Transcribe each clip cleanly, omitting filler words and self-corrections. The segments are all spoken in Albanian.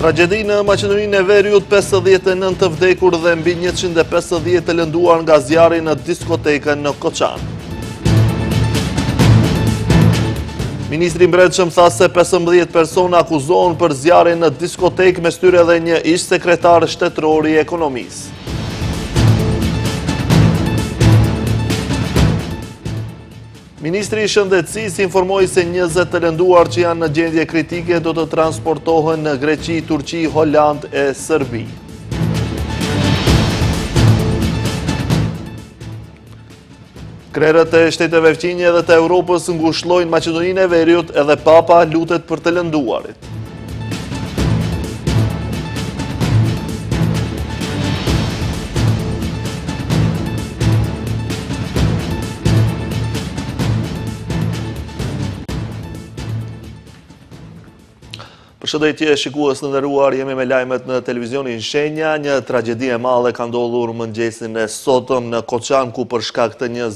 Tragjedi në Maqedoninë e Veriut, 59 të vdekur dhe mbi 150 të lënduar nga zjarri në diskotekën në Koçan. Ministri i Brendshëm tha se 15 persona akuzohen për zjarrin në diskotekë mes tyre edhe një ish sekretar shtetëror i ekonomisë. Ministri i Shëndetësisë informoi se 20 të lënduar që janë në gjendje kritike do të transportohen në Greqi, Turqi, Holandë e Serbi. Krerët e shteteve fqinje dhe të Europës ngushllojnë Maqedoninë e Veriut edhe Papa lutet për të lënduarit. Përshëndetje shikues të nderuar, jemi me lajmet në televizionin Shenja. Një tragjedi e madhe ka ndodhur mëngjesin e sotëm në Koçan, ku për shkak të një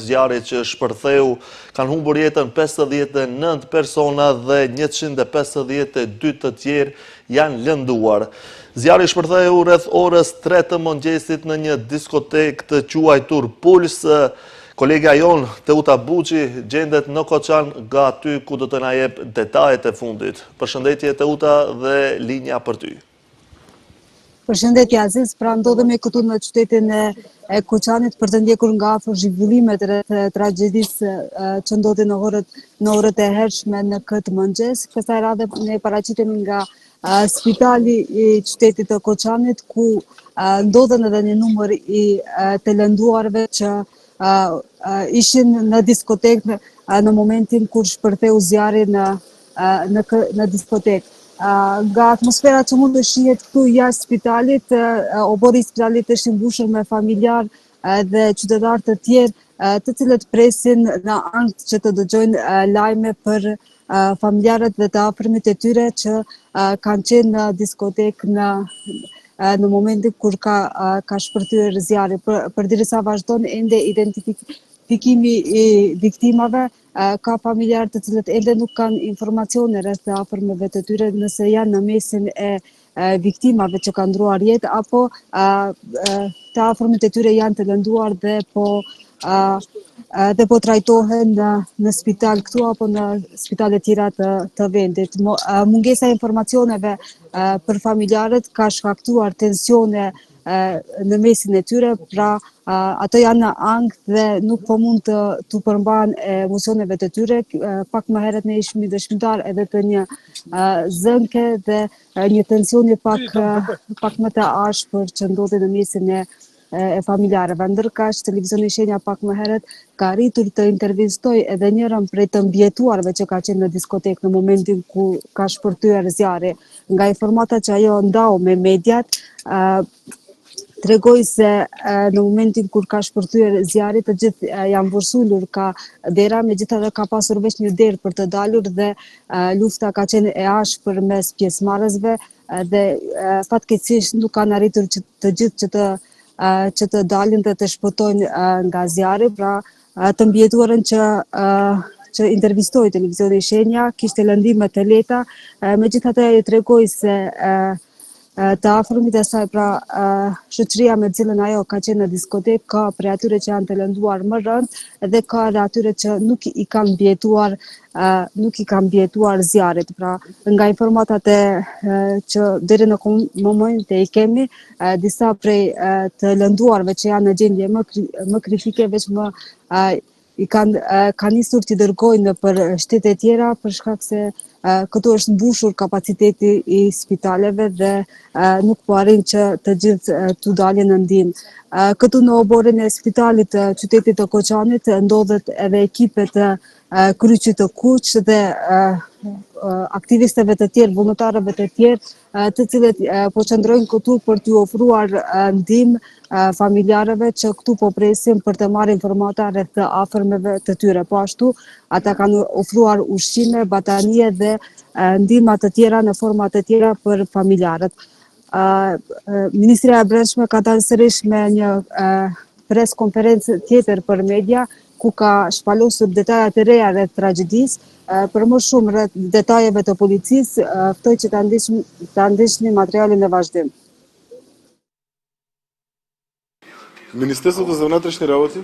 zjarri që shpërtheu Kanë humbur jetën 59 persona dhe 152 të tjerë janë lënduar. Zjarri shpërtheu rreth orës 3 të mëngjesit në një diskotekë të quajtur Puls. Kolegja jonë, Teuta Buçi, gjendet në Koçan nga aty ku do të na jep detajet e fundit. Përshëndetje Teuta dhe linja për ty. Përshëndetje Aziz, pra ndodhemi këtu në qytetin e, e Koçanit për të ndjekur nga afër zhvillimet rreth tragjedisë që ndodhi në orët në orët e hershme në këtë mëngjes. Kësaj radhe ne paraqitemi nga spitali i qytetit të Koçanit ku ndodhen edhe një numër i të lënduarve që ishin në diskotekë në momentin kur shpërtheu zjarri në në në diskotekë. Nga atmosfera që mund të shihet këtu jashtë spitalit, oborri i spitalit është i mbushur me familjarë dhe qytetarë të tjerë, të cilët presin në ankth që të dëgjojnë lajme për familjarët dhe të afërmit e tyre që kanë qenë në diskotekë në në momentin kur ka ka shpërthyer zjarri. Për, përderisa vazhdon ende identifikimi i viktimave, ka familjarë të cilët ende nuk kanë informacione rreth të afërmeve të tyre nëse janë në mesin e viktimave që kanë ndërruar jetë apo të afërmit e tyre janë të lënduar dhe po dhe po trajtohen në në spital këtu apo në spitale tjera të të vendit. Mungesa e informacioneve për familjarët ka shkaktuar tensione në mesin e tyre, pra ato janë në ankth dhe nuk po mund të t'u përmbahen emocioneve të tyre. Pak më herët ne ishim dëshmitarë edhe të një zënke dhe një tensioni pak pak më të ashpër që ndodhi në mesin e e familjarëve. Ndërkaq, televizioni Shenja pak më herët ka arritur të intervistojë edhe njërën prej të mbijetuarve që ka qenë në diskotekë në momentin ku ka shpërthyer zjarri. Nga informata që ajo ndau me mediat, tregoi se në momentin kur ka shpërthyer zjarri, të gjithë janë vërsulur ka dera, megjithatë ka pasur veç një derë për të dalur dhe lufta ka qenë e ashpër mes pjesëmarrësve dhe fatkeqësisht nuk kanë arritur që të gjithë që të që të dalin dhe të shpëtojnë nga zjarri, pra të mbijetuarën që që intervistoi televizioni Shenja, kishte lëndime të lehta, megjithatë ajo tregoi se të afërmit e saj, pra shoqëria me të cilën ajo ka qenë në diskotekë, ka prej atyre që janë të lënduar më rëndë dhe ka edhe atyre që nuk i kanë mbijetuar nuk i kanë mbijetuar zjarrit. Pra, nga informatat e që deri në momente i kemi, disa prej të lënduarve që janë në gjendje më më kritike veç më i kanë kanë nisur t'i dërgojnë nëpër shtete tjera për shkak se këtu është mbushur kapaciteti i spitaleve dhe nuk po arrin që të gjithë t'u dalin në ndihmë. Këtu në oborrin e spitalit të qytetit të Koçanit ndodhet edhe ekipet e Kryqit të Kuq dhe aktivistëve të tjerë, vullnetarëve të tjerë, të cilët po qëndrojnë këtu për t'u ofruar ndihmë familjarëve që këtu po presin për të marrë informata rreth të afërmeve të tyre. Po ashtu, ata kanë ofruar ushqime, batanije dhe ndihma të tjera në forma të tjera për familjarët. Ministria e Brendshme ka dalë sërish me një pres konferencë tjetër për media, ku ka shpalosur detajet e reja rreth tragjedisë. Për më shumë rreth detajeve të policisë, ftoj që ta ndiqni ta ndiqni materialin në vazhdim. Министерството за внатрешни работи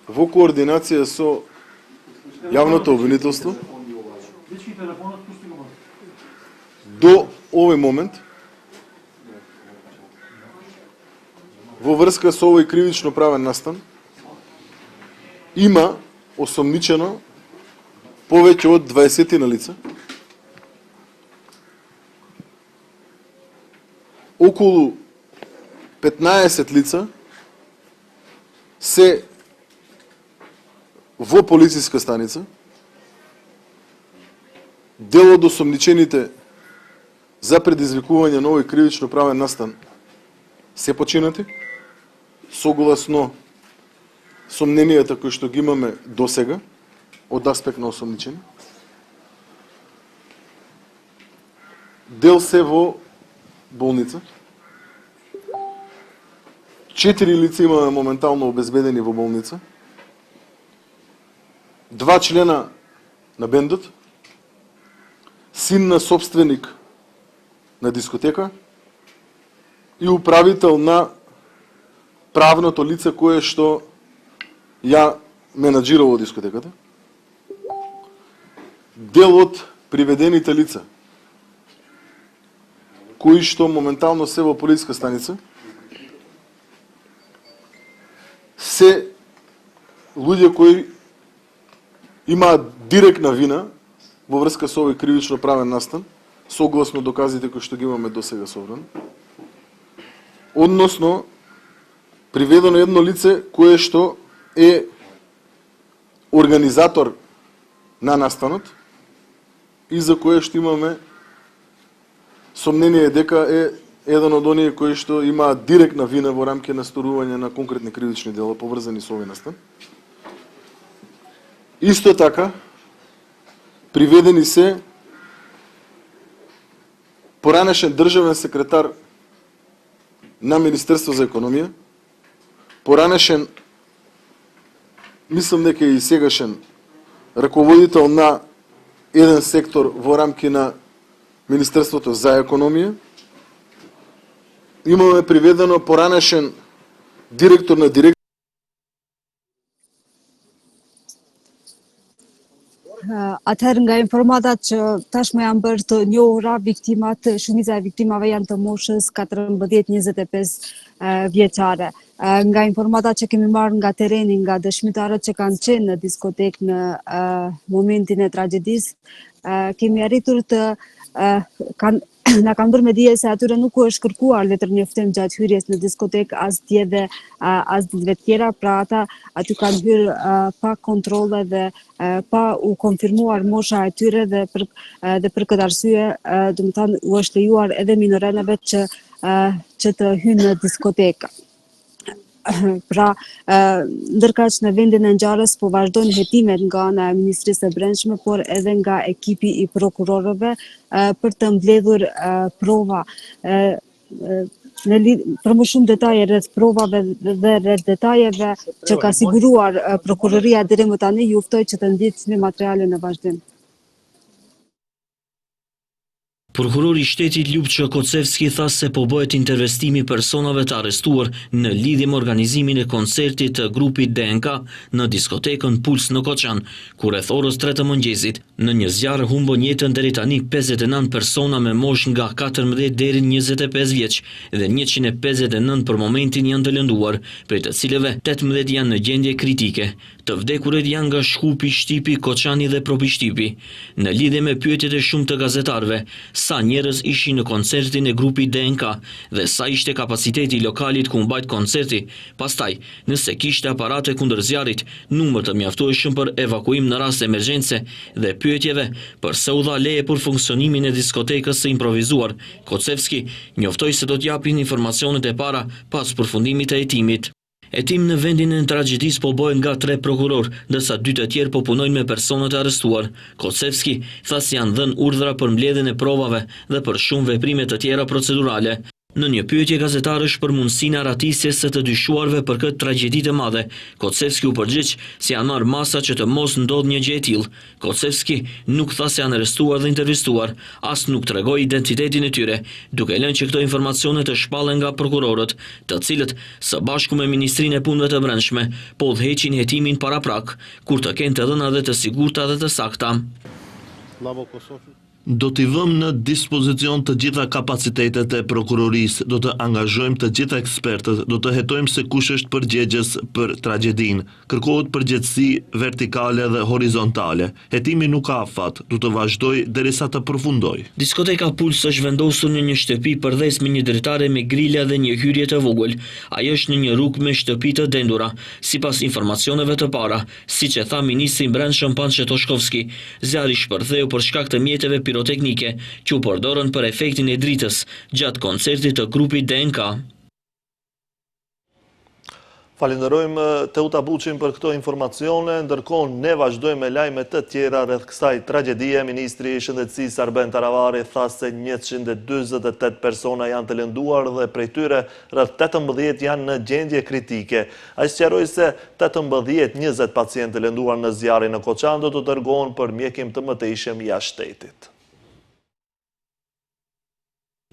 во координација со јавното обвинителство до овој момент во врска со овој кривично правен настан има осомничено повеќе од 20 на лица. Околу 15 лица се во полициска станица. Дел од осомничените за предизвикување на овој кривично правен настан се починати, согласно сомненијата кои што ги имаме досега од аспект на осомничени. Дел се во болница. Четири лица имаме моментално обезбедени во болница. Два члена на бендот, син на собственик на дискотека и управител на правното лице кое што ја менаџирало дискотеката. Дел од приведените лица кои што моментално се во полициска станица, се луѓе кои имаат директна вина во врска со овој кривично правен настан, согласно доказите кои што ги имаме досега собрани. Односно, приведено едно лице кое што е организатор на настанот и за кое што имаме сомнение дека е еден од оние кои што имаат директна вина во рамки на сторување на конкретни кривични дела поврзани со овој настан. Исто така, приведени се поранешен државен секретар на Министерство за економија, поранешен, мислам дека и сегашен, раководител на еден сектор во рамки на Министерството за економија. Имаме приведено поранешен директор на дирекција Atëherë nga informatat që tashmë janë bërë të njohura, viktimat, shumica e viktimave janë të moshës 14-25 vjeçare. Nga informatat që kemi marrë nga terreni, nga dëshmitarët që kanë qenë në diskotekë në momentin e tragjedisë, kemi arritur të kanë na kanë bërë me dije se atyre nuk u është kërkuar letërnjoftim gjatë hyrjes në diskotekë as dje dhe as ditëve të tjera, pra ata aty kanë hyrë pa kontrolle dhe pa u konfirmuar mosha e tyre dhe për dhe për këtë arsye, domethënë u është lejuar edhe minorenëve që që të hyjnë në diskotekë. Pra, ndërkaq në vendin e ngjarjes po vazhdojnë hetimet nga ana e Ministrisë së Brendshme, por edhe nga ekipi i prokurorëve për të mbledhur prova. Në për më shumë detaje rreth provave dhe rreth detajeve që ka siguruar prokuroria deri më tani, ju ftoj që të ndiqni materialin në vazhdim. Prokurori i Shtetit Ljupço Kocevski tha se po bëhet intervistimi i personave të arrestuar në lidhje me organizimin e koncertit të grupit DNK në diskotekën Puls në Koçan, ku rreth orës tre të mëngjesit, në një zjarr humbën jetën deri tani 59 persona me moshë nga 14 deri 25 vjeç dhe 159 për momentin janë të lënduar, prej të cilëve 18 janë në gjendje kritike. Të vdekurit janë nga Shkupi, Shtipi, Koçani dhe Probishtipi. Në lidhje me pyetjet e shumtë të gazetarëve, sa njerëz ishin në koncertin e grupit DNK dhe sa ishte kapaciteti i lokalit ku u mbajt koncerti, pastaj, nëse kishte aparate kundër zjarrit, numër të mjaftueshëm për evakuim në rast emergjence dhe pyetjeve përse u dha leje për funksionimin e diskotekës së improvizuar, Kocevski njoftoi se do të japin informacionet e para pas përfundimit të hetimit. Hetim në vendin e tragjedisë po bëhet nga tre prokurorë, ndërsa dy të tjerë po punojnë me personat e arrestuar. Kocevski tha se janë dhënë urdhra për mbledhjen e provave dhe për shumë veprime të tjera procedurale. Në një pyetje gazetarësh për mundësinë e arratisjes së të dyshuarve për këtë tragjedi të madhe, Kocevski u përgjigj se janë marrë masa që të mos ndodhë një gjë e tillë. Kocevski nuk tha se janë arrestuar dhe intervistuar, as nuk tregoi identitetin e tyre, duke lënë që këto informacione të shpallen nga prokurorët, të cilët, së bashku me Ministrinë e Punëve të Brendshme, po udhëheqin hetimin paraprak, kur të kenë të dhëna dhe të sigurta dhe të sakta. Do t'i vëmë në dispozicion të gjitha kapacitetet e prokurorisë, do të angazhojmë të gjithë ekspertët, do të hetojmë se kush është përgjegjës për tragjedinë. Kërkohet përgjegjësi vertikale dhe horizontale. Hetimi nuk ka afat, do të vazhdojë derisa të përfundojë. Diskoteka Puls është vendosur në një shtëpi përdhes me një dritare me grila dhe një hyrje të vogël. Ajo është në një rrugë me shtëpi të dendura. Sipas informacioneve të para, Siç e tha ministri i Brendshëm Pançe Toshkovski, zjarri shpërtheu për shkak të mjeteve piroteknike që u përdorën për efektin e dritës gjatë koncertit të grupit DNK. Falënderojmë Teuta Buçin për këto informacione, ndërkohë ne vazhdojmë me lajme të tjera rreth kësaj tragjedie. Ministri i Shëndetësisë Arben Taravari tha se 148 persona janë të lënduar dhe prej tyre rreth 18 janë në gjendje kritike. Ai sqaroi se 18, 20 pacientë të lënduar në zjarrin në Koçan do të dërgohen për mjekim të mëtejshëm jashtë shtetit.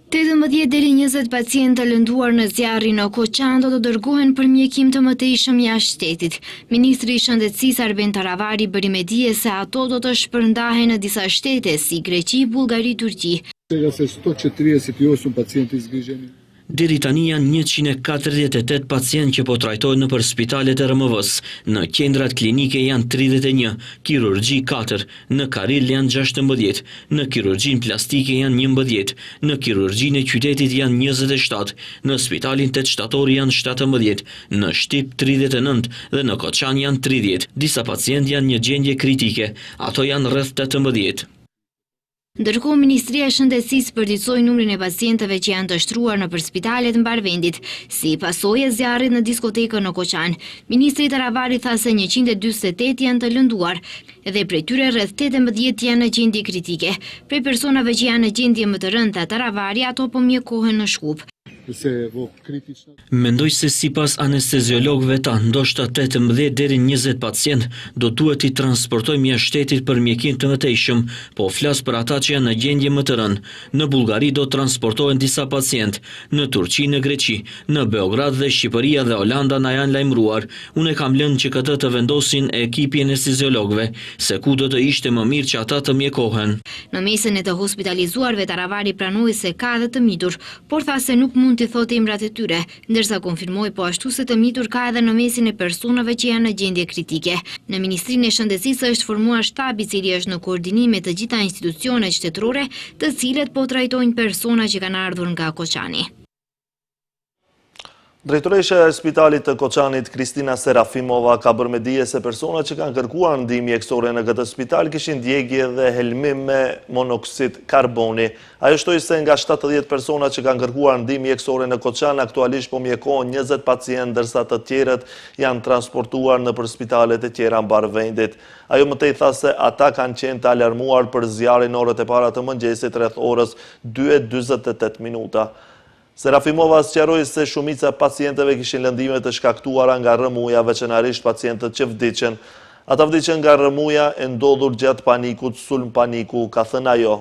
18 deri 20 pacientë të lënduar në zjarrin në Koçan do të dërgohen për mjekim të mëtejshëm jashtë shtetit. Ministri i Shëndetësisë Arben Taravari bëri me dije se ato do të shpërndahen në disa shtete si Greqi, Bullgari, Turqi. Сега се 148 пациенти згрижени. Deri tani janë 148 pacientë që po trajtohen nëpër spitalet e RMV-së, në qendrat klinike janë 31, kirurgji 4, në Karil janë 16, në kirurgjinë plastike janë 11, në kirurgjinë e qytetit janë 27, në spitalin 8 shtatori janë 17, në Shtip 39 dhe në Koçan janë 30. Disa pacientë janë në gjendje kritike, ato janë rreth 18. Ndërkohë, Ministria e Shëndetësisë përditësoi numrin e pacientëve që janë të shtruar nëpër spitalet mbarë vendit, si pasojë e zjarrit në diskotekën në Koçan. Ministri Taravari tha se 148 janë të lënduar dhe prej tyre rreth 18 janë në gjendje kritike. Prej personave që janë në gjendje më të rëndë, tha Taravari, ato po mjekohen në Shkup. Mendoj se sipas anesteziologëve tanë, ndoshta 18 deri 20 pacientë do duhet t'i transportojmë jashtë shtetit për mjekim të mëtejshëm, po flas për ata që janë në gjendje më të rëndë. Në Bullgari do transportohen disa pacientë, në Turqi, në Greqi, në Beograd dhe Shqipëria dhe Holanda na janë lajmëruar. Unë e kam lënë që këtë të vendosin ekipi i anesteziologëve, se ku do të ishte më mirë që ata të mjekohen. Në mesin e të hospitalizuarve Taravari pranoi se ka edhe të mitur, por tha se nuk mund t'i thotë emrat e tyre, ndërsa konfirmoi po ashtu se të mitur ka edhe në mesin e personave që janë në gjendje kritike. Në Ministrinë e Shëndetësisë është formuar shtab i cili është në koordinim me të gjitha institucionet shtetërore, të cilët po trajtojnë persona që kanë ardhur nga Koçani. Drejtoresha e spitalit të Koçanit, Kristina Serafimova, ka bërë me dije se persona që kanë kërkuar ndihmë mjekësore në këtë spital kishin djegie dhe helmim me monoksid karboni. Ajo shtoi se nga 70 persona që kanë kërkuar ndihmë mjekësore në Koçan, aktualisht po mjekohen 20 pacientë, ndërsa të tjerët janë transportuar nëpër spitalet e tjera mbarë vendit. Ajo më tej tha se ata kanë qenë të alarmuar për zjarrin në orët e para të mëngjesit rreth orës 2:48 minuta. Serafimova sqaroi se shumica e pacientëve kishin lëndime të shkaktuara nga rrëmuja, veçanërisht pacientët që vdiqën. Ata vdiqën nga rrëmuja e ndodhur gjatë panikut, sulm paniku, ka thënë ajo.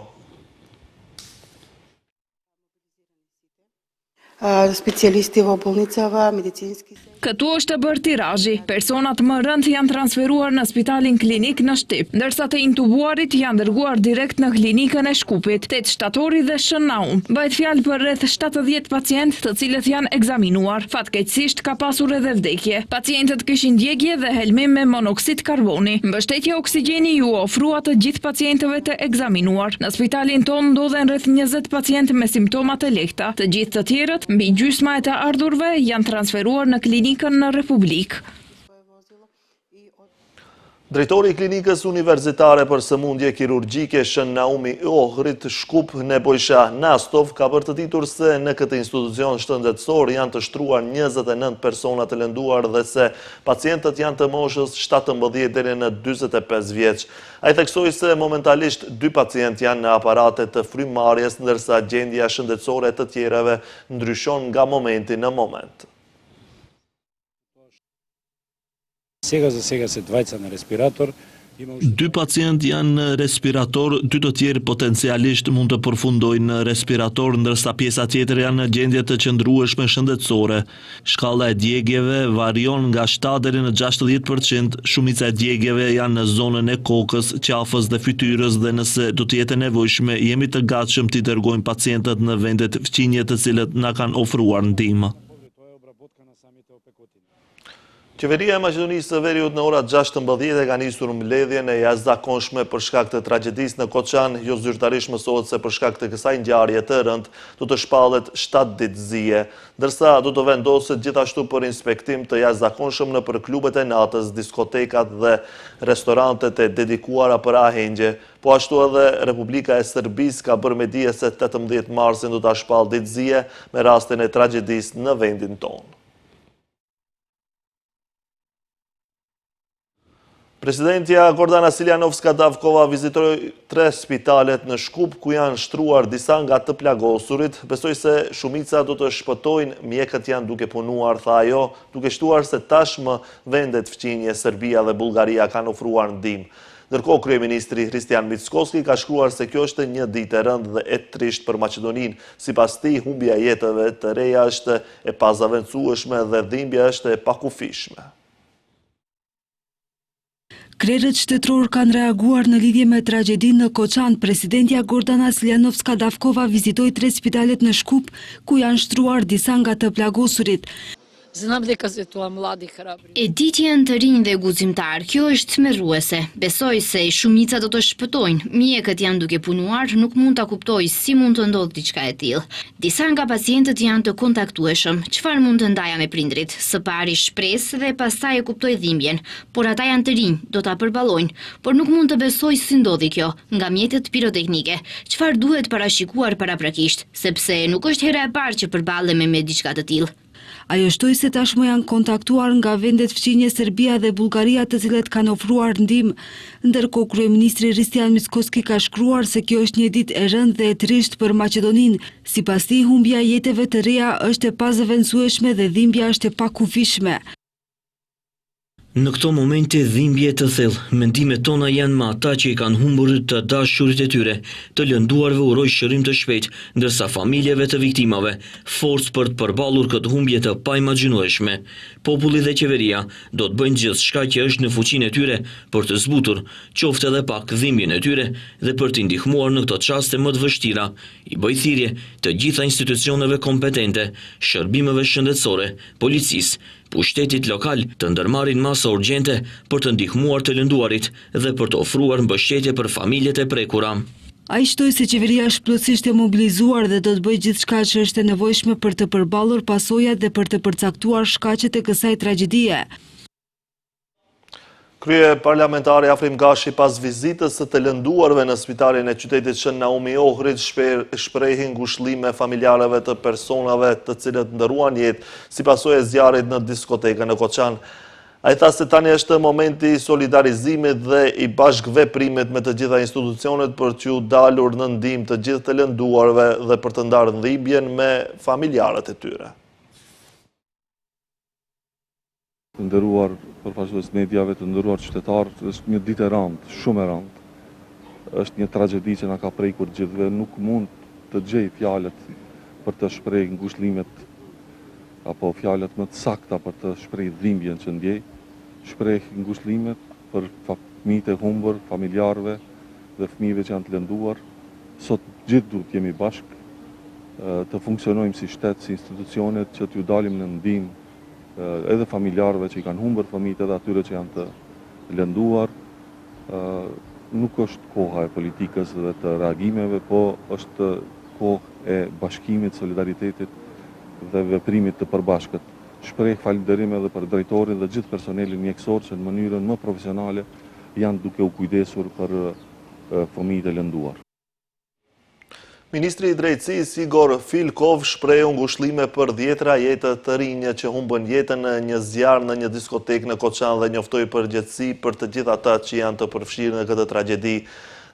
Specialisti во болницава, медицински Këtu është bërë tirazhi. Personat më rëndë janë transferuar në spitalin klinik në Shtip, ndërsa të intubuarit janë dërguar direkt në klinikën e Shkupit, 8 shtatori dhe Shën Naum. Bëhet fjalë për rreth 70 pacientë të cilët janë ekzaminuar. Fatkeqësisht ka pasur edhe vdekje. Pacientët kishin djegie dhe helmim me monoksid karboni. Mbështetje oksigjeni iu ofrua të gjithë pacientëve të ekzaminuar. Në spitalin tonë ndodhen rreth 20 pacientë me simptoma të lehta. Të gjithë të tjerët, mbi gjysma e të ardhurve, janë transferuar në klinikën në Republikë. Drejtori i Klinikës Universitare për Sëmundje Kirurgjike Shën Naumi i Ohrit, Shkup, Nebojsha Nastov, ka bërë të ditur se në këtë institucion shëndetësor janë të shtruar 29 persona të lënduar dhe se pacientët janë të moshës 17 deri në 45 vjeç. Ai theksoi se momentalisht dy pacientë janë në aparate të frymëmarrjes, ndërsa gjendja shëndetësore e të tjerëve ndryshon nga momenti në moment. Сега за сега се двајца на респиратор. Dy pacientë janë në respirator, dy të tjerë potencialisht mund të përfundojnë në respirator, ndërsa pjesa tjetër janë në gjendje të qëndrueshme shëndetësore. Shkalla e djegieve varion nga 7 deri në 60%, shumica e djegieve janë në zonën e kokës, qafës dhe fytyrës dhe nëse do të jetë e nevojshme, jemi të gatshëm t'i dërgojmë pacientët në vendet fqinje të cilët na kanë ofruar ndihmë. Qeveria e Maqedonisë së Veriut në ora 16 e ka nisur mbledhjen e jashtëzakonshme për shkak të tragjedisë në Koçan. Jozyrtarisht mësohet se për shkak të kësaj ngjarje të rëndë do të shpallet 7 ditë zie, ndërsa do të vendoset gjithashtu për inspektim të jashtëzakonshëm nëpër klubet e natës, diskotekat dhe restorantet e dedikuara për ahengje. Po ashtu edhe Republika e Serbisë ka bërë me dije se 18 marsin do ta shpallë ditë zie me rastin e tragjedisë në vendin tonë. Presidentja Gordana Siljanovska Davkova vizitoi tre spitalet në Shkup ku janë shtruar disa nga të plagosurit. Besoj se shumica do të shpëtojnë, mjekët janë duke punuar, tha ajo, duke shtuar se tashmë vendet fqinje Serbia dhe Bullgaria kanë ofruar ndihmë. Ndërkohë, kryeministri Hristijan Mickoski ka shkruar se kjo është një ditë e rëndë dhe e trishtë për Maqedoninë. Sipas tij, humbja e jetëve të reja është e pazëvendësueshme dhe dhimbja është e pakufishme. Krerët shtetërorë kanë reaguar në lidhje me tragjedinë në Koçan. Presidentja Gordana Siljanovska Davkova vizitoi tre spitalet në Shkup, ku janë shtruar disa nga të plagosurit. Знам дека се тоа млади храбри. E di që janë të rinj dhe guximtarë, kjo është tmerruese. Besoj se shumica do të shpëtojnë. Mjekët janë duke punuar, nuk mund ta kuptoj si mund të ndodhë diçka e tillë. Disa nga pacientët janë të kontaktueshëm. Çfarë mund të ndaja me prindrit? Së pari shpresë dhe pastaj e kuptoj dhimbjen. Por ata janë të rinj, do ta përballojnë. Por nuk mund të besoj si ndodhi kjo, nga mjetet piroteknike. Çfarë duhet parashikuar paraprakisht, sepse nuk është hera e parë që përballemi me diçka të tillë. Ajo shtoi se tashmë janë kontaktuar nga vendet fqinje Serbia dhe Bullgaria të cilët kanë ofruar ndihmë. Ndërkohë kryeministri Hristijan Mickoski ka shkruar se kjo është një ditë e rëndë dhe e trishtë për Maqedoninë. Sipas tij, humbja e jetëve të reja është e pazëvendësueshme dhe dhimbja është e pakufishme. Në këto momente dhimbje të thellë, mendimet tona janë me ata që i kanë humbur të dashurit e tyre, të lënduarve uroj shërim të shpejtë, ndërsa familjeve të viktimave, forcë për të përballur këtë humbje të paimagjinueshme. Populli dhe qeveria do të bëjnë gjithçka që është në fuqinë e tyre për të zbutur, qoftë edhe pak dhimbjen e tyre dhe për t'i ndihmuar në këto çaste më të vështira. I bëj thirrje të gjitha institucioneve kompetente, shërbimeve shëndetësore, policisë, pushtetit lokal të ndërmarrin masa urgjente për të ndihmuar të lënduarit dhe për të ofruar mbështetje për familjet e prekura. Ai shtoi se qeveria është plotësisht e mobilizuar dhe do të bëjë gjithçka që është e nevojshme për të përballur pasojat dhe për të përcaktuar shkaqet e kësaj tragjedie. Kryeparlamentari Afrim Gashi pas vizitës së të lënduarve në spitalin e qytetit Shën Naumi i Ohrit shprehi ngushëllime familjarëve të personave të cilët ndërruan jetë si pasojë e zjarrit në diskotekën në Koçan. Ai tha se tani është momenti i solidarizimit dhe i bashkëveprimit me të gjitha institucionet për t'ju dalur në ndihmë të gjithë të lënduarve dhe për të ndarë dhimbjen me familjarët e tyre. Të nderuar përfaqësues të mediave, të nderuar qytetarë, është një ditë e rëndë, shumë e rëndë. Është një tragjedi që na ka prekur të gjithëve, nuk mund të gjej fjalët për të shpreh ngushëllimet apo fjalët më të sakta për të shpreh dhimbjen që ndjej. Shpreh ngushëllimet për fëmijët e humbur, familjarëve dhe fëmijëve që janë të lënduar. Sot gjithë duhet të jemi bashkë, të funksionojmë si shtet, si institucione që t'ju dalim në ndihmë edhe familjarëve që i kanë humbur fëmijët edhe atyre që janë të lënduar. Nuk është koha e politikës dhe të reagimeve, po është kohë e bashkimit, solidaritetit dhe veprimit të përbashkët. Shpreh falënderim edhe për drejtorin dhe gjithë personelin mjekësor që në mënyrën më profesionale janë duke u kujdesur për fëmijët e lënduar. Ministri i Drejtësisë, Igor Filkov, shprehu ngushëllime për dhjetëra jetë të rinj që humbën jetën në një zjarr në një diskotekë në Koçan dhe njoftoi përgjegjësi për të gjithë ata që janë të përfshirë në këtë tragjedi.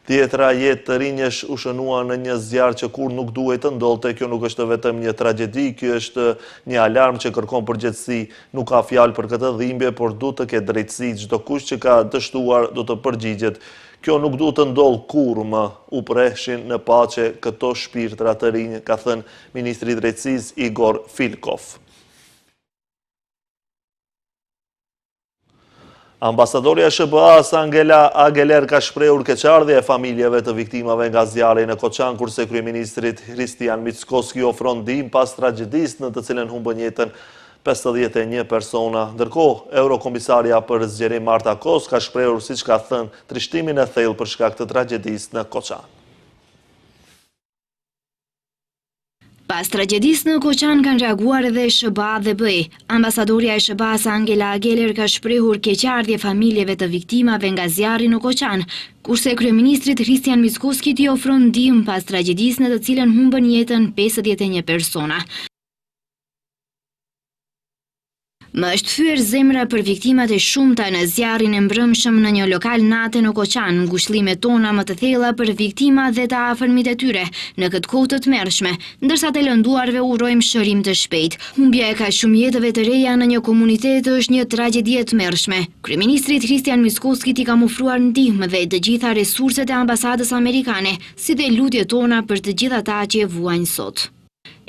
Dhjetëra jetë të rinjsh u shënuan në një zjarr që kurrë nuk duhej të ndodhte, kjo nuk është vetëm një tragjedi, ky është një alarm që kërkon përgjegjësi. Nuk ka fjalë për këtë dhimbje, por duhet të ketë drejtësi, çdokush që ka dështuar do të përgjigjet. Kjo nuk duhet të ndodhë kurrë më, u prehshin në paqe këto shpirtra të rinj, ka thënë ministri i Drejtësisë, Igor Filkov. Ambasadorja e SHBA-së Angela Ageler ka shprehur keqardhje e familjeve të viktimave nga zjarri në Koçan, kurse kryeministrit Hristijan Mickoski ofron ndihmë pas tragjedisë në të cilën humbën jetën 51 persona. Ndërkohë, eurokomisarja për zgjerim Marta Kos ka shprehur, siç ka thënë, trishtimin e thellë për shkak të tragjedisë në Koçan. Pas tragjedisë në Koçan kanë reaguar edhe SHBA dhe BE. Ambasadorja e SHBA-së Angela Ageler ka shprehur keqardhje familjeve të viktimave nga zjarri në Koçan, kurse kryeministrit Hristijan Mickoskit i ofron ndihmë pas tragjedisë në të cilën humbën jetën 51 persona. Më është thyer zemra për viktimat e shumta në zjarrin e mbrëmshëm në një lokal nate në Koçan, ngushëllimet tona më të thella për viktimat dhe të afërmit e tyre në këtë kohë të tmerrshme, ndërsa të lënduarve urojmë shërim të shpejtë. Humbja e kaq shumë jetëve të reja në një komunitet është një tragjedi e tmerrshme. Kryeministrit Hristijan Mickoskit i kam ofruar ndihmë dhe të gjitha resurset e ambasadës amerikane, si dhe lutjet tona për të gjithë ata që e vuajnë sot.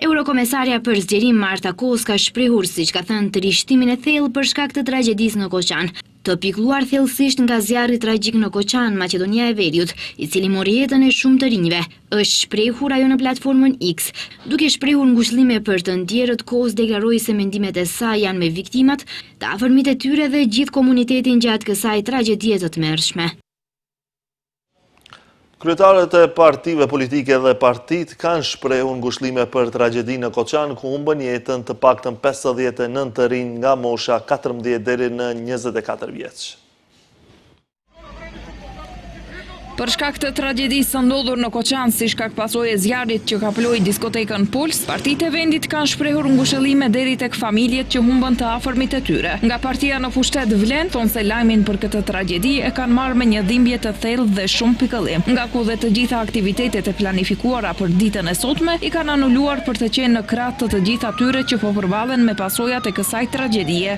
Eurokomesarja për zgjerim Marta Kos ka shprehur, siç ka thënë, trishtimin e thellë për shkak të tragjedisë në Koçan. Të pikëlluar thellësisht nga zjarri tragjik në Koçan, Maqedonia e Veriut, i cili mori jetën e shumë të rinjve, është shprehur ajo në platformën X. Duke shprehur ngushëllime për të ndjerët, Kos deklaroi se mendimet e saj janë me viktimat, të afërmit e tyre dhe gjithë komunitetin gjatë kësaj tragjedie të tmerrshme. Kryetarët e partive politike dhe partitë kanë shprehur ngushëllime për tragjedinë në Koçan, ku humbën jetën të paktën 59 të rinj nga mosha 14 deri në 24 vjeç. Për shkak të tragjedisë së ndodhur në Koçan si shkak pasojë e zjarrit që kaploi diskotekën Puls, partitë e vendit kanë shprehur ngushëllime deri tek familjet që humbën të afërmit e tyre. Nga partia në pushtet Vlen, thonë se lajmin për këtë tragjedi e kanë marrë me një dhimbje të thellë dhe shumë pikëllim, nga ku dhe të gjitha aktivitetet e planifikuara për ditën e sotme i kanë anuluar për të qenë në krah të të gjithë atyre që po përballen me pasojat e kësaj tragjedie.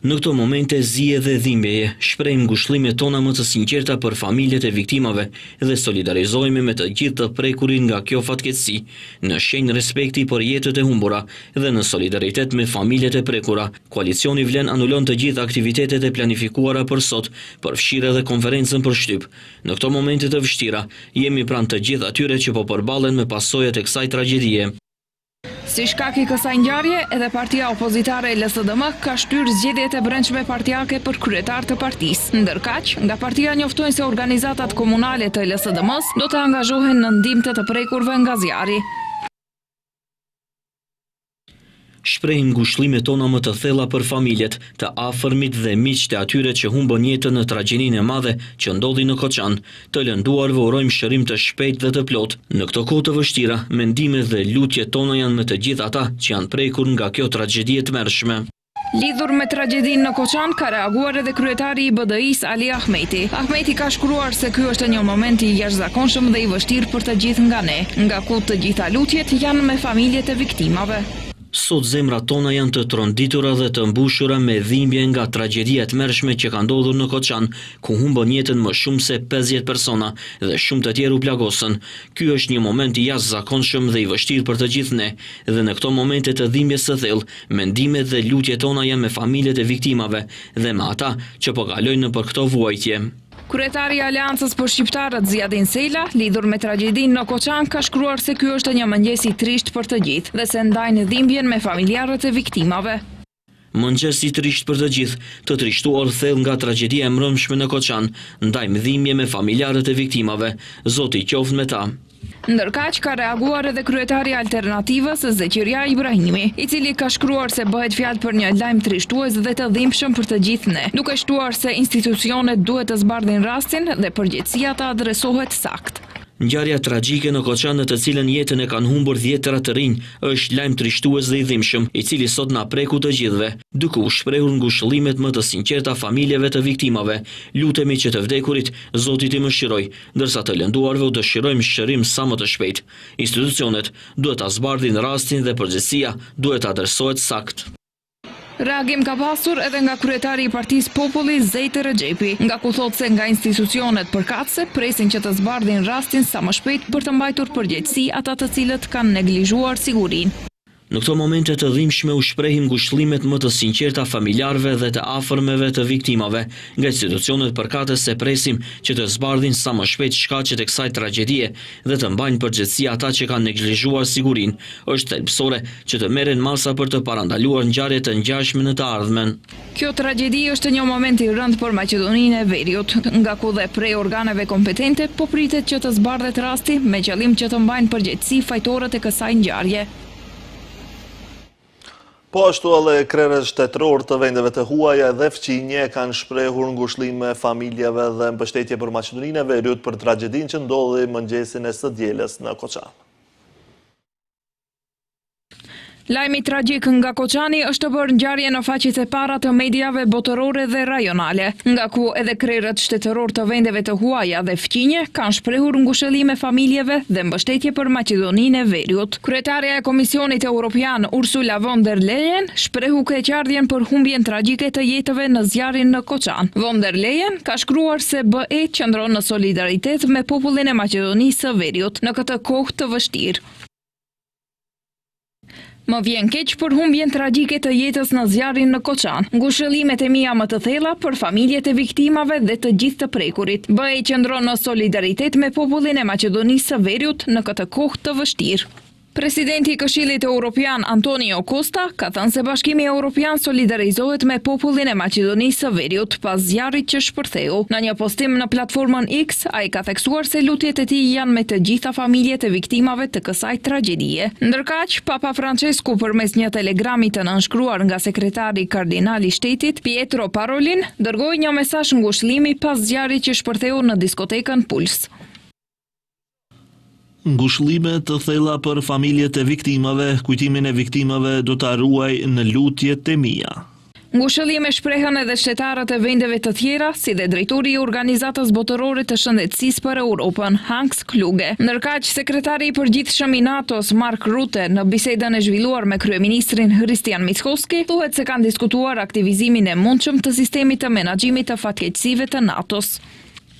Në këto momente zie dhe dhimbjeje, shprehim ngushëllimet tona më të sinqerta për familjet e viktimave dhe solidarizohemi me të gjithë të prekurit nga kjo fatkeqësi, në shenjë respekti për jetët e humbura dhe në solidaritet me familjet e prekura. Koalicioni Vlen anulon të gjithë aktivitetet e planifikuara për sot, përfshirë edhe konferencën për shtyp. Në këto momente të vështira, jemi pranë të gjithë atyre që po përballen me pasojat e kësaj tragjedie. Si shkak i kësaj ngjarje, edhe partia opozitare LSDM ka shtyrë zgjedhjet e brendshme partiake për kryetar të partisë. Ndërkaq, nga partia njoftojnë se organizatat komunale të LSDM-së do të angazhohen në ndihmë të të prekurve nga zjarri. Shprehim ngushëllimet tona më të thella për familjet, të afërmit dhe miqtë e atyre që humbën jetën në tragjedinë e madhe që ndodhi në Koçan. Të lënduarve urojmë shërim të shpejtë dhe të plotë. Në këto kohë të vështira, mendimet dhe lutjet tona janë me të gjithë ata që janë prekur nga kjo tragjedi e tmerrshme. Lidhur me tragjedinë në Koçan ka reaguar edhe kryetari i BDI-së Ali Ahmeti. Ahmeti ka shkruar se ky është një moment i jashtëzakonshëm dhe i vështirë për të gjithë nga ne, nga ku të gjitha lutjet janë me familjet e viktimave. Sot zemrat tona janë të tronditura dhe të mbushura me dhimbje nga tragjedia e tmerrshme që ka ndodhur në Koçan, ku humbën jetën më shumë se 50 persona dhe shumë të tjerë u plagosën. Ky është një moment i jashtëzakonshëm dhe i vështirë për të gjithë ne, dhe në këto momente të dhimbjes së thellë, mendimet dhe lutjet tona janë me familjet e viktimave dhe me ata që po kalojnë nëpër këto vuajtje. Kryetari i Aleancës për Shqiptarët, Ziadin Sela, lidhur me tragjedinë në Koçan, ka shkruar se ky është një mëngjes i trishtë për të gjithë dhe se ndajnë dhimbjen me familjarët e viktimave. Mëngjes i trishtë për të gjithë, të trishtuar thellë nga tragjedia e mbrëmshme në Koçan, ndajmë dhimbje me familjarët e viktimave. Zoti qoftë me ta. Ndërkaq, ka reaguar edhe kryetari i Alternativës, Zeqirja Ibrahimi, i cili ka shkruar se bëhet fjalë për një lajm trishtues dhe të dhimbshëm për të gjithë ne, duke shtuar se institucionet duhet të zbardhin rastin dhe përgjegjësia të adresohet saktë. Ngjarja tragjike në Koçan në të cilën jetën e kanë humbur dhjetëra të rinj është lajm trishtues dhe i dhimbshëm, i cili sot na preku të gjithëve. Duke u shprehur ngushëllimet më të sinqerta familjeve të viktimave, lutemi që të vdekurit, Zoti t'i mëshirojë, ndërsa të lënduarve u dëshirojmë shërim sa më të shpejtë. Institucionet duhet ta zbardhin rastin dhe përgjegjësia duhet të adresohet saktë. Reagim ka pasur edhe nga kryetari i Partisë Populli, Zejd Rexhepi, nga ku thotë se nga institucionet përkatëse presin që të zbardhin rastin sa më shpejt për të mbajtur përgjegjësi ata të cilët kanë neglizhuar sigurinë. Në këto momente të dhimbshme u shprehim ngushëllimet më të sinqerta familjarëve dhe të afërmeve të viktimave. Nga institucionet përkatëse presim që të zbardhin sa më shpejt shkaqet e kësaj tragjedie dhe të mbajnë përgjegjësi ata që kanë neglizhuar sigurinë. Është thelbësore që të merren masa për të parandaluar ngjarje të ngjashme në të ardhmen. Kjo tragjedi është një moment i rëndë për Maqedoninë e Veriut, nga ku dhe prej organeve kompetente po pritet që të zbardhet rasti me qëllim që të mbajnë përgjegjësi fajtorët e kësaj ngjarje. Po ashtu edhe krerët shtetërorë të vendeve të huaja dhe fqinje kanë shprehur ngushëllime familjeve dhe mbështetje për Maqedoninë e Veriut për tragjedinë që ndodhi mëngjesin e së dielës në Koçan. Lajmi tragjik nga Koçani është bërë ngjarje në faqet e para të mediave botërore dhe rajonale, nga ku edhe krerët shtetërorë të vendeve të huaja dhe fqinje kanë shprehur ngushëllime familjeve dhe mbështetje për Maqedoninë e Veriut. Kryetarja e Komisionit Europian, Ursula von der Leyen, shprehu keqardhjen për humbjen tragjike të jetëve në zjarrin në Koçan. Von der Leyen ka shkruar se BE qëndron në solidaritet me popullin e Maqedonisë së Veriut në këtë kohë të vështirë. Më vjen keq për humbjen tragjike të jetës në zjarrin në Koçan. Ngushëllimet e mia më të thella për familjet e viktimave dhe të gjithë të prekurit. BE qëndron në solidaritet me popullin e Maqedonisë së Veriut në këtë kohë të vështirë. Presidenti i Këshillit Europian, Antonio Costa, ka thënë se Bashkimi Europian solidarizohet me popullin e Maqedonisë së Veriut pas zjarrit që shpërtheu. Në një postim në platformën X, ai ka theksuar se lutjet e tij janë me të gjitha familjet e viktimave të kësaj tragjedie. Ndërkaq, Papa Françesku përmes një telegrami të nënshkruar nga sekretari kardinal i shtetit, Pietro Parolin, dërgoi një mesazh ngushëllimi pas zjarrit që shpërtheu në diskotekën Puls. Ngushëllime të thella për familjet e viktimave, kujtimin e viktimave do ta ruaj në lutjet e mia. Ngushëllime shprehën edhe shtetarët e vendeve të tjera, si dhe drejtori i Organizatës Botërore të Shëndetësisë për Europën, Hans Kluge. Ndërkaq, sekretari i përgjithshëm i NATO-s, Mark Rutte, në bisedën e zhvilluar me kryeministrin Hristijan Mickoski, thuhet se kanë diskutuar aktivizimin e mundshëm të sistemit të menaxhimit të fatkeqësive të NATO-s.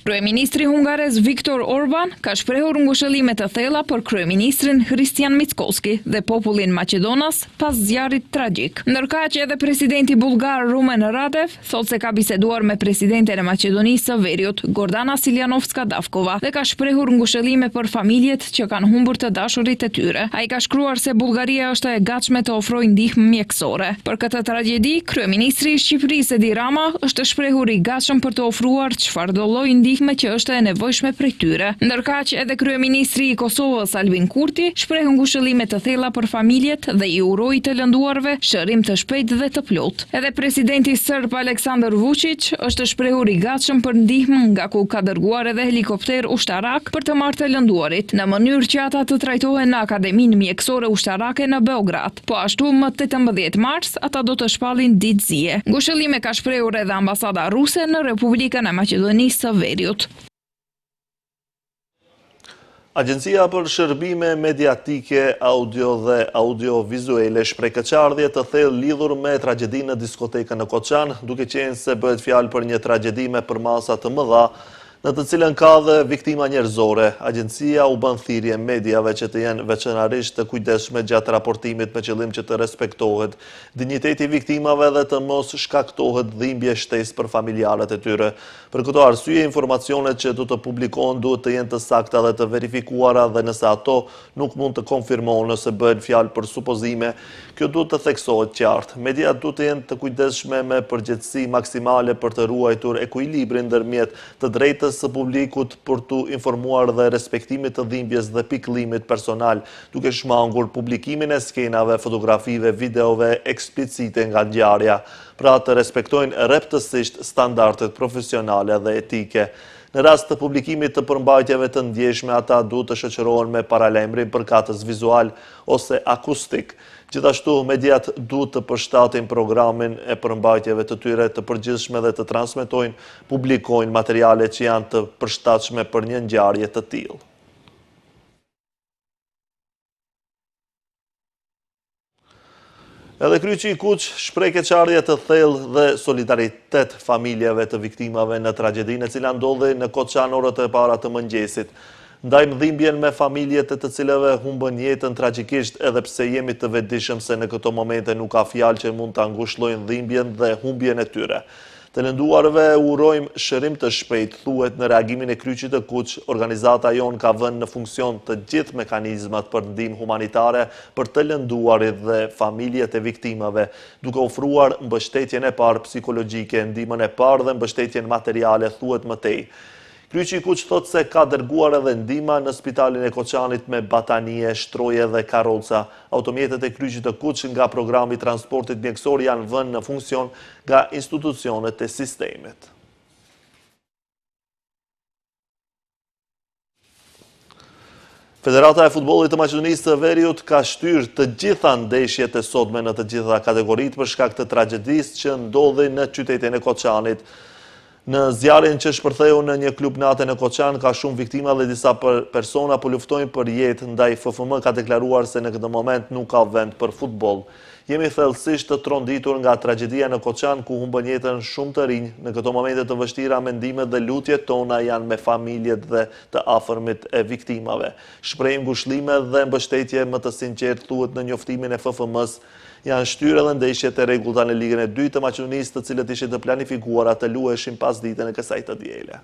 Kryeministri hungarez Viktor Orban ka shprehur ngushëllime të thella për kryeministrin Hristijan Mickoski dhe popullin maqedonas pas zjarrit tragjik. Ndërkaq edhe presidenti bullgar Rumen Radev thotë se ka biseduar me presidenten e Maqedonisë së Veriut, Gordana Siljanovska Davkova dhe ka shprehur ngushëllime për familjet që kanë humbur të dashurit e tyre. Ai ka shkruar se Bullgaria është e gatshme të ofrojë ndihmë mjekësore. Për këtë tragjedi, kryeministri i Shqipërisë Edi Rama është shprehur i gatshëm për të ofruar çfarëdo lloj ndihme që është e nevojshme prej tyre. Ndërkaq, edhe kryeministri i Kosovës, Albin Kurti, shprehu ngushëllime të thella për familjet dhe i uroi të lënduarve shërim të shpejtë dhe të plotë. Edhe presidenti serb Aleksandër Vuçiq është shprehur i gatshëm për ndihmë nga ku ka dërguar edhe helikopterë ushtarakë për të marrë të lënduarit, në mënyrë që ata të trajtohen në Akademinë Mjekësore Ushtarake në Beograd. Po ashtu, më 18 mars, ata do të shpallin ditë zie. Ngushëllime ka shprehur edhe ambasada ruse në Republikën e Maqedonisë së Veriut. Agjencia për shërbime mediatike, audio dhe audiovizuele shpreh keqardhje të thellë lidhur me tragjedinë në diskotekën në Koçan, duke qenë se bëhet fjalë për një tragjedi me përmasa të mëdha, në të cilën ka dhe viktima njerëzore. Agjencia u bën thirrje mediave që të jenë veçanërisht të kujdesshme gjatë raportimit me qëllim që të respektohet dinjiteti i viktimave dhe të mos shkaktohet dhimbje shtesë për familjarët e tyre. Për këto arsye, informacionet që do të publikohen duhet të jenë të sakta dhe të verifikuara dhe nëse ato nuk mund të konfirmohen ose bëhen fjalë për supozime, kjo duhet të theksohet qartë. Mediat duhet të jenë të kujdesshme me përgjegjësi maksimale për të ruajtur ekuilibrin ndërmjet të drejtës. drejtës së publikut për t'u informuar dhe respektimit të dhimbjes dhe pikëllimit personal, duke shmangur publikimin e skenave, fotografive, videove eksplicite nga ngjarja. Pra të respektojnë rreptësisht standardet profesionale dhe etike. Në rast të publikimit të përmbajtjeve të ndjeshme, ata duhet të shoqërohen me paralajmërim përkatës vizual ose akustik. Gjithashtu, mediat duhet të përshtatin programin e përmbajtjeve të tyre të përgjithshme dhe të transmetojnë, publikojnë materiale që janë të përshtatshme për një ngjarje të tillë. Edhe Kryqi i Kuq shpreh keqardhje të thellë dhe solidaritet familjeve të viktimave në tragjedinë e cila ndodhi në Koçan orët e para të mëngjesit. Ndajmë dhimbjen me familjet e të cilëve humbën jetën tragjikisht edhe pse jemi të vetëdijshëm se në këto momente nuk ka fjalë që mund ta ngushëllojnë dhimbjen dhe humbjen e tyre. Të lënduarve u urojmë shërim të shpejtë, thuhet në reagimin e Kryqit të Kuq, organizata jonë ka vënë në funksion të gjithë mekanizmat për ndihmë humanitare për të lënduarit dhe familjet e viktimave, duke ofruar mbështetjen e parë psikologjike, ndihmën e parë dhe mbështetjen materiale, thuhet më tej. Kryqi i Kuq thotë se ka dërguar edhe ndihma në spitalin e Koçanit me batanije, shtroje dhe karroca. Automjetet e Kryqit të Kuq nga programi i transportit mjekësor janë vënë në funksion nga institucionet e sistemit. Federata e Futbollit të Maqedonisë së Veriut ka shtyrë të gjitha ndeshjet e sotme në të gjitha kategoritë për shkak të tragjedisë që ndodhi në qytetin e Koçanit. Në zjarrin që shpërtheu në një klub nate në Koçan ka shumë viktima dhe disa persona po luftojnë për jetë, ndaj FFM ka deklaruar se në këtë moment nuk ka vend për futboll. Jemi thellësisht të tronditur nga tragjedia në Koçan ku humbën jetën shumë të rinj. Në këto momente të vështira mendimet dhe lutjet tona janë me familjet dhe të afërmit e viktimave. Shprehim ngushëllime dhe mbështetje më të sinqertë, thuhet në njoftimin e FFM-së. Janë shtyrë edhe ndeshjet e rregullta në Ligën e Dytë të Maqedonisë, të cilët ishin të planifikuara të luheshin pasditen e kësaj të diele.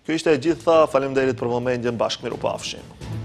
Kjo ishte e gjitha, faleminderit për vëmendjen, bashkë mirupafshim.